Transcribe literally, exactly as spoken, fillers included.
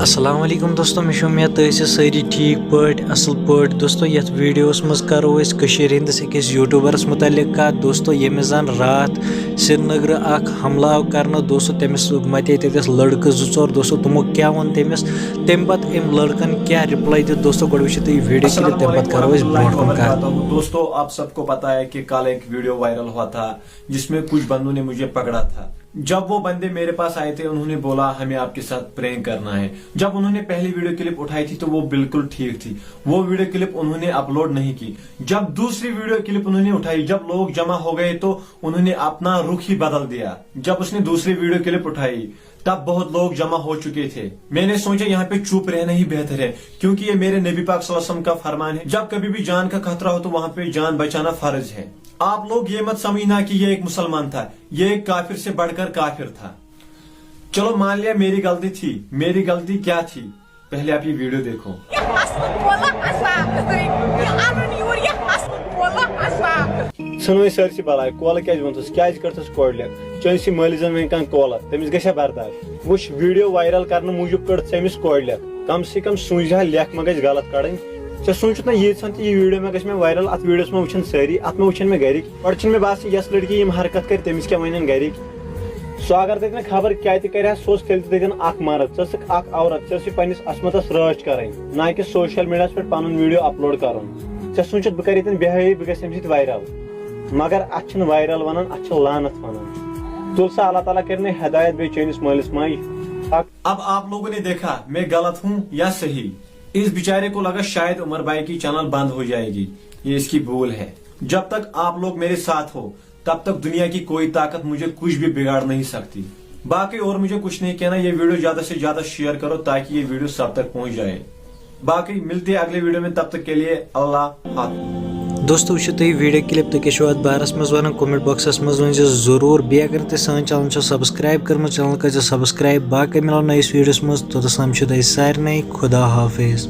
السلام علیکم دوستو، مےٚ چھِ اُمید تُہۍ ٲسِو سٲری ٹھیٖک پٲٹھۍ، اَصٕل پٲٹھۍ۔ دوستو، یَتھ ویٖڈیوَس منٛز کَرو أسۍ کٔشیٖرِ ہِنٛدِس أکِس YouTuberس مُتعلِق کَتھ۔ دوستو، ییٚمِس زَن راتھ سرینگرٕ اَکھ حملہٕ آو کَرنہٕ۔ دوستو، تٔمِس مَتے تَتٮ۪س لٔڑکہٕ زٕ ژور۔ دوستو، تِمو کیٛاہ ووٚن تٔمِس، تَمہِ پَتہٕ أمۍ لٔڑکَن کیٛاہ reply دیُت۔ دوستو، گۄڈٕ وٕچھِو تُہۍ یہِ video clip، تَمہِ پَتہٕ کَرو أسۍ برونٛٹھ کُن کَتھ۔ दोस्तों, आप सबको पता है कि कल एक वीडियो वायरल हुआ था, जिसमें कुछ बंदों ने मुझे पकड़ा था। जब वो बंदे मेरे पास आए थे, उन्होंने बोला, हमें आपके साथ प्रैंक करना है। जब उन्होंने पहली वीडियो क्लिप उठाई थी, तो वो बिल्कुल ठीक थी। वो वीडियो क्लिप उन्होंने अपलोड नहीं की। जब दूसरी वीडियो क्लिप उन्होंने उठाई, जब लोग जमा हो गए, तो उन्होंने अपना रुख ही बदल दिया। जब उसने दूसरी वीडियो क्लिप उठाई, तब बहुत लोग जमा हो चुके थे। मैंने सोचा, यहाँ पे चुप रहना ही बेहतर है, क्योंकि ये मेरे नबी पाक सल्लल्लाहु अलैहि वसल्लम का फरमान है, जब कभी भी जान का खतरा हो, तो वहाँ पे जान बचाना फर्ज है। आप लोग ये मत समझना कि ये एक मुसलमान था, ये एक काफिर से बढ़कर काफिर था। चलो, मान लिया, मेरी गलती थी। मेरी गलती क्या थी, पहले आप ये वीडियो देखो। اصل کولا عذاب، یہ انُن یور، یہ اصل کولا عذاب۔ ژھٕنوٕے سٲرسٕے بلاے، کولہٕ کیٛازِ ووٚنتھَس؟ کیٛازِ کٔرتھَس کورِ لیٚکھ؟ چٲنۍ سٕے مٲلۍ زَن وۄنۍ کانٛہہ کولہٕ، تٔمِس گژھِ ہا برداش؟ وٕچھ، ویٖڈیو وایرل کرنہٕ موٗجوٗب کٔڑتھ ژےٚ أمِس کورِ لیٚکھ۔ کم سے کم سوٗنٛچزِ ہا لیٚکھ ما گژھِ غلط کڑٕنۍ۔ ژےٚ سوٗنٛچُتھ نہ ییٖژ ہن تہِ یہِ ویٖڈیو مےٚ گژھِ مےٚ وایرل، اَتھ ویٖڈیوَس منٛز وٕچھن سٲری، اَتھ منٛز وٕچھن مےٚ گرِکۍ۔ گۄڈٕ چھِنہٕ مےٚ باسان یۄس لڑکی یِم حرکت کرِ تٔمِس کیٛاہ وَنن گرِکۍ۔ سُہ اگر تَتٮ۪ن خبر کیٛاہ تہِ کرِ ہا، سُہ اوس تیٚلہِ تہِ تَتٮ۪ن اکھ مرد۔ ژٕ ٲسٕکھ اکھ عورت، ژےٚ ٲسٕے پننِس عصمتس رٲچھ کرٕنۍ، نہ کہِ سوشل میڈیاہس پٮ۪ٹھ پنُن ویٖڈیو اپلوڈ کرُن۔ ژےٚ سوٗنٛچُتھ بہٕ کرٕ ییٚتٮ۪ن بیٚہوٲیی، بہٕ گژھٕ اَمہِ سۭتۍ وایرل۔ مگر اَتھ چھِنہٕ وایرل وَنان، اَتھ چھِ لعنت وَنان۔ تُل سا، اللہ تعالیٰ کَرِ مےٚ ہدایت بیٚیہِ چٲنِس مٲلِس ماجہِ۔ अब आप लोगों ने देखा, मैं गलत हूँ या सही। इस बेचारे को लगा शायद उमर भाई की चैनल बंद हो जाएगी, ये इसकी भूल है। जब तक आप लोग मेरे साथ हो, तब तक दुनिया की कोई ताकत मुझे कुछ भी बिगाड़ नहीं सकती। बाकी और मुझे कुछ नहीं कहना, ये वीडियो ज्यादा से ज्यादा शेयर करो ताकि ये वीडियो सब तक पहुंच जाए। बाकी मिलते हैं अगले वीडियो में, तब तक के लिए अल्लाह हाफिज। دوستو، وٕچھِو تُہۍ ویٖڈیو کلپ، تُہۍ کیٛاہ چھِو اَتھ بارَس منٛز وَنان؟ کمنٹ باکسَس منٛز ؤنۍ زیو ضروٗر۔ بیٚیہِ اگر نہٕ تُہۍ سٲنۍ چینل چھو سبسکرایب کٔرمٕژ، چینل کٔرۍ زیو سبسکرایب۔ باقٕے مِلو نٔیِس ویٖڈیوَس منٛز، توٚتَس تام چھِو تۄہہِ سارنٕے خدا حافظ۔